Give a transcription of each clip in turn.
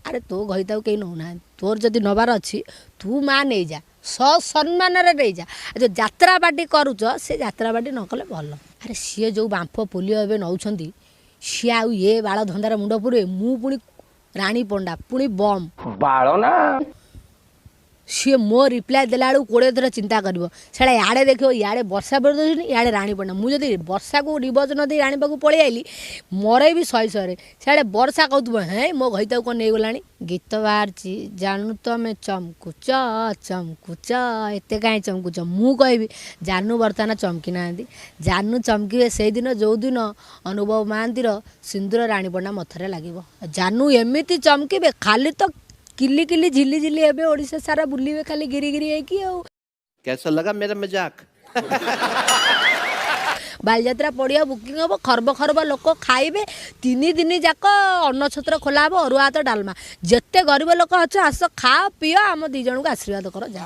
ଆରେ ତୋ ଘଇତାକୁ କେହି ନେଉନାହାନ୍ତି। ତୋର ଯଦି ନେବାର ଅଛି ତୁ ମା ନେଇଯା, ସସମ୍ମାନରେ ନେଇଯା। ଯେଉଁ ଯାତ୍ରା ପାର୍ଟି କରୁଛ ସେ ଯାତ୍ରା ପାର୍ଟି ନ କଲେ ଭଲ। ଆରେ ସିଏ ଯେଉଁ ବାମ୍ଫ ପୋଲିଓ ଏବେ ନେଉଛନ୍ତି, ସିଏ ଆଉ ଏ ବାଳ ଧନ୍ଦାରେ ମୁଣ୍ଡ ପୁରେଇବେ? ମୁଁ ପୁଣି ରାଣୀ ପଣ୍ଡା, ପୁଣି ବମ୍ ବାଳ ନା। ସିଏ ମୋ ରିପ୍ଲାଏ ଦେଲା ବେଳକୁ 20 ଥର ଚିନ୍ତା କରିବ। ସେଇଟା ଇଆଡ଼େ ଦେଖିବ, ଇଆଡ଼େ ବର୍ଷା ଦେଉଛନ୍ତି, ଇଆଡ଼େ ରାଣୀ ପଣ୍ଡା। ମୁଁ ଯଦି ବର୍ଷାକୁ ଡିଭୋର୍ସ ନ ଦେଇ ରାଣୀ ପାଖକୁ ପଳେଇ ଆଇଲି, ମରେଇବି ଶହେ ଶହେରେ। ସିଆଡ଼େ ବର୍ଷା କହୁଥିବ, ହେଁ ମୋ ଘଇତାକୁ କ'ଣ ନେଇଗଲାଣି। ଗୀତ ବାହାରିଛି, ଜାନୁ ତମେ ଚମକୁଚ ଚମକୁଚ, ଏତେ କାହିଁ ଚମକୁଚ? ମୁଁ କହିବି ଜାନୁ ବର୍ତ୍ତମାନ ଚମକି ନାହାନ୍ତି। ଜାନୁ ଚମକିବେ ସେଇଦିନ ଯେଉଁଦିନ ଅନୁଭବ ମହାନ୍ତିର ସିନ୍ଦୁର ରାଣୀ ପଣ୍ଡା ମଥାରେ ଲାଗିବ। ଜାନୁ ଏମିତି ଚମକିବେ, ଖାଲି ତ କିଲି କିଲି ଝିଲି ଝିଲି ହେବେ, ଓଡ଼ିଶା ସାରା ବୁଲିବେ ଖାଲି ଗିରି ଗିରି ହେଇକି। ଆଉ कैसा लगा मेरा मजाक? ବାଲିଯାତ୍ରା ପଡ଼ିଆ ବୁକିଂ ହେବ, ଖର୍ବ ଖର୍ବ ଲୋକ ଖାଇବେ। 3 ଦିନ ଯାକ ଅନ୍ନଛତ୍ର ଖୋଲା ହେବ, ଅରୁଆ ଭାତ ଡାଲମା। ଯେତେ ଗରିବ ଲୋକ ଅଛ ଆସ, ଖାଅ ପିଅ, ଆମ 2 ଜଣଙ୍କୁ ଆଶୀର୍ବାଦ କର। ଯା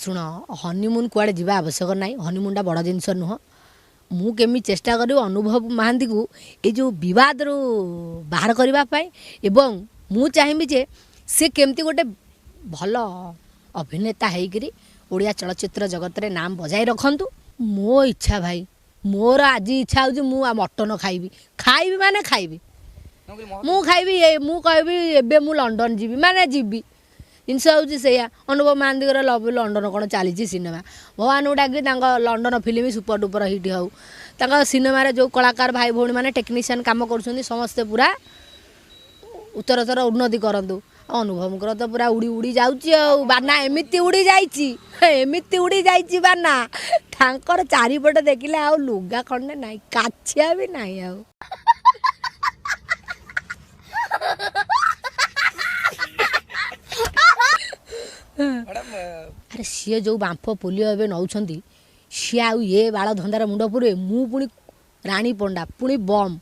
ଶୁଣ, ହନିମୁନ୍ କୁଆଡ଼େ ଯିବା ଆବଶ୍ୟକ ନାହିଁ। ହନିମୁନ୍ଟା ବଡ଼ ଜିନିଷ ନୁହଁ। ମୁଁ କେମିତି ଚେଷ୍ଟା କରିବି ଅନୁଭବ ମହାନ୍ତିକୁ ଏ ଯେଉଁ ବିବାଦରୁ ବାହାର କରିବା ପାଇଁ, ଏବଂ ମୁଁ ଚାହିଁବି ଯେ ସେ କେମିତି ଗୋଟେ ଭଲ ଅଭିନେତା ହେଇକରି ଓଡ଼ିଆ ଚଳଚ୍ଚିତ୍ର ଜଗତରେ ନାମ ବଜାୟ ରଖନ୍ତୁ। ମୋ ଇଚ୍ଛା ଭାଇ, ମୋର ଆଜି ଇଚ୍ଛା ହେଉଛି ମୁଁ ମଟନ ଖାଇବି, ଖାଇବି ମାନେ ଖାଇବି, ମୁଁ ଖାଇବି। ମୁଁ କହିବି ଏବେ ମୁଁ ଲଣ୍ଡନ ଯିବି ମାନେ ଯିବି। ଜିନିଷ ହେଉଛି ସେଇଆ। ଅନୁଭବ ମହାନ୍ତିଙ୍କର ଲଭ୍ ଲଣ୍ଡନ କ'ଣ ଚାଲିଛି ସିନେମା, ଭଗବାନଙ୍କୁ ଡାକି ତାଙ୍କ London film super duper hit ହେଉ। ତାଙ୍କ ସିନେମାରେ ଯେଉଁ କଳାକାର ଭାଇ ଭଉଣୀମାନେ ଟେକ୍ନିସିଆନ୍ କାମ କରୁଛନ୍ତି ସମସ୍ତେ ପୁରା ଉତ୍ତରୋତ୍ତର ଉନ୍ନତି କରନ୍ତୁ। ଅନୁଭବଙ୍କର ତ ପୁରା ଉଡ଼ି ଉଡ଼ି ଯାଉଛି, ଆଉ ବାନା ଏମିତି ଉଡ଼ି ଯାଇଛି, ଏମିତି ଉଡ଼ି ଯାଇଛି ବାନା, ତାଙ୍କର ଚାରିପଟେ ଦେଖିଲେ ଆଉ ଲୁଗା ଖଣ୍ଡେ ନାହିଁ, କାଛିଆ ବି ନାହିଁ ଆଉ। ଆରେ ସିଏ ଯେଉଁ ବାମ୍ଫ ପୋଲିଓ ଏବେ ନେଉଛନ୍ତି, ସିଏ ଆଉ ଏ ବାଳ ଧନ୍ଦାରେ ମୁଣ୍ଡ ପୁରେଇବେ? ମୁଁ ପୁଣି ରାଣୀ ପଣ୍ଡା, ପୁଣି ବମ୍।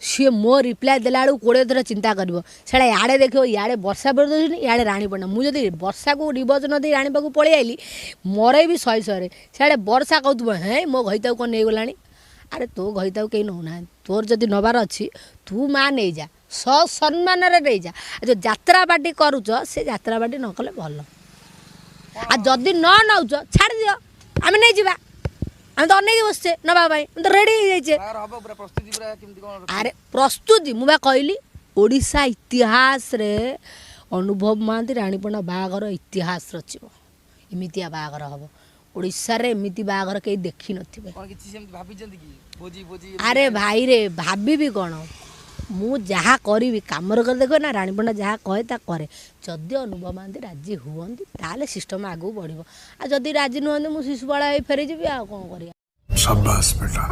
ସିଏ ମୋ ରିପ୍ଲାଏ ଦେଲା ବେଳକୁ 20 ଥର ଚିନ୍ତା କରିବ। ସେଇଟା ଇଆଡ଼େ ଦେଖିବ, ଇଆଡ଼େ ବର୍ଷା ଦେଉଛନ୍ତି, ଇଆଡ଼େ ରାଣୀ ପଣ୍ଡା। ମୁଁ ଯଦି ବର୍ଷାକୁ ଡିଭୋର୍ସ ନ ଦେଇ ରାଣୀ ପାଖକୁ ପଳେଇ ଆଇଲି, ମରେଇବି ଶହେ ଶହେରେ। ସିଆଡ଼େ ବର୍ଷା କହୁଥିବ, ହେଁ ମୋ ଘଇତାକୁ କ'ଣ ନେଇଗଲାଣି। ଆରେ ତୋ ଘଇତାକୁ କେହି ନେଉନାହାନ୍ତି। ତୋର ଯଦି ନେବାର ଅଛି ତୁ ମା ନେଇଯା, ସସମ୍ମାନରେ ନେଇଯା। ଯେଉଁ ଯାତ୍ରା ପାର୍ଟି କରୁଛ ସେ ଯାତ୍ରା ପାର୍ଟି ନ କଲେ ଭଲ। ଆଉ ଯଦି ନ ନେଉଛ ଛାଡ଼ିଦିଅ, ଆମେ ନେଇଯିବା। ଆମେ ତ ଅନେଇକି ବସିଛେ ନେବା ପାଇଁ, ଆମେ ତ ରେଡ଼ି ହେଇଯାଇଛେ। ଆରେ ପ୍ରସ୍ତୁତି ମୁଁ ବା କହିଲି, ଓଡ଼ିଶା ଇତିହାସରେ ଅନୁଭବ ମହାନ୍ତି ରାଣୀ ପଣ୍ଡା ବାହାଘର ଇତିହାସ ରଚିବ। ଏମିତିଆ ବାହାଘର ହେବ ଓଡ଼ିଶାରେ, ଏମିତି ବାହାଘର କେହି ଦେଖିନଥିବେ। ଆରେ ଭାଇରେ ଭାବିବି କ'ଣ, ମୁଁ ଯାହା କରିବି କାମରେ କରି ଦେଖିବ ନା। ରାଣୀ ପଣ୍ଡା ଯାହା କହେ ତା କରେ। ଯଦି ଅନୁଭବ ମହାନ୍ତି ରାଜି ହୁଅନ୍ତି ତାହେଲେ ସିଷ୍ଟମ୍ ଆଗକୁ ବଢ଼ିବ, ଆଉ ଯଦି ରାଜି ନୁହନ୍ତି ମୁଁ ଶିଶୁପାଳ ହେଇ ଫେରିଯିବି, ଆଉ କ'ଣ କରିବା। ସାବାସ୍ ବେଟା।